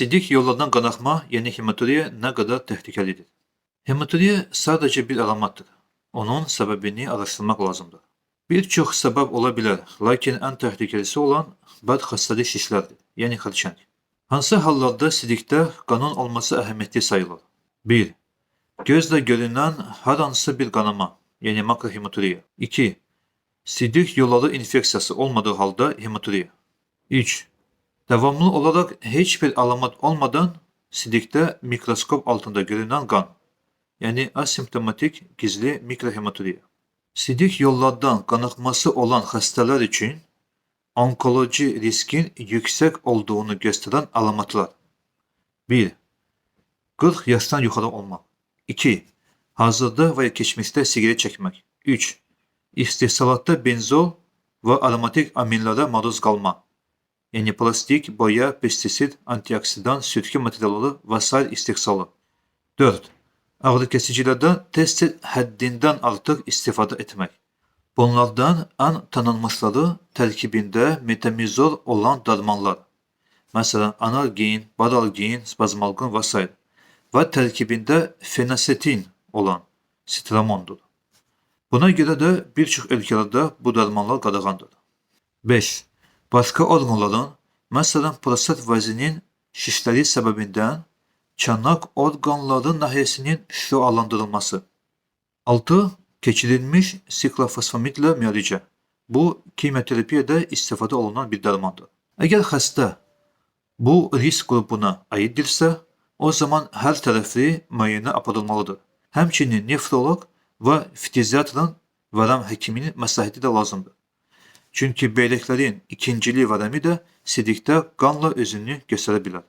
Sidik yollardan qanaxma, yəni hematuriya nə qədər təhlükəlidir? Hematuriya sadəcə bir əlamətdir. Onun səbəbini araşdırmaq lazımdır. Bir çox səbəb ola bilər, lakin ən təhlükəlisi olan bədxəstəlik şişlərdir, yəni xərçəng. Hansı hallarda sidikdə qanın olması əhəmiyyətli sayılır? 1. Gözlə görünən hər hansı bir qanama, yəni makrohematuriya. 2. Sidik yolları infeksiyası olmadığı halda hematuriya. 3. Davamlı olaraq heç bir əlamət olmadan sidikdə mikroskop altında görünən qan, yəni asimptomatik gizli mikrohematuriya. Sidik yollardan qanaxması olan xəstələr üçün onkoloji riskin yüksək olduğunu göstərən əlamətlər. 1. 40 yaşdan yuxarı olmaq. 2. Hazırda və ya keçmişdə siqaret çəkmək. 3. İstehsalatda benzol və aromatik aminlərə maruz qalma. Yəni plastik, boya, pestisid, antioksidan, sürtgü materialları və sair istehsalı. 4. Ağrı kəsicilərdən tez-tez həddindən artıq istifadə etmək. Bunlardan ən tanınmışları tərkibində metamizol olan dərmanlar. Məsələn, analgin, baralgin, spazmalgin və sair və tərkibində fenasetin olan sitramondur. Buna görə də bir çox ölkələrdə bu dərmanlar qadağandır. 5. Başqa orqanların, məsələn, prostat vəzinin şişləri səbəbindən çanaq orqanları nahiyəsinin şüalandırılması. 6. Keçirilmiş siklofosfamidlə müalicə. Bu, kimyoterapiyada istifadə olunan bir dərmandır. Əgər xəstə bu risk qrupuna aiddirsə, o zaman hər tərəfli müayinə aparılmalıdır. Həmçinin nefroloq və ftiziatrın vərəm həkiminin məsləhəti də lazımdır. Çünki böyrəklərin ikincili vərəmi də sidikdə qanla özünü göstərə bilər.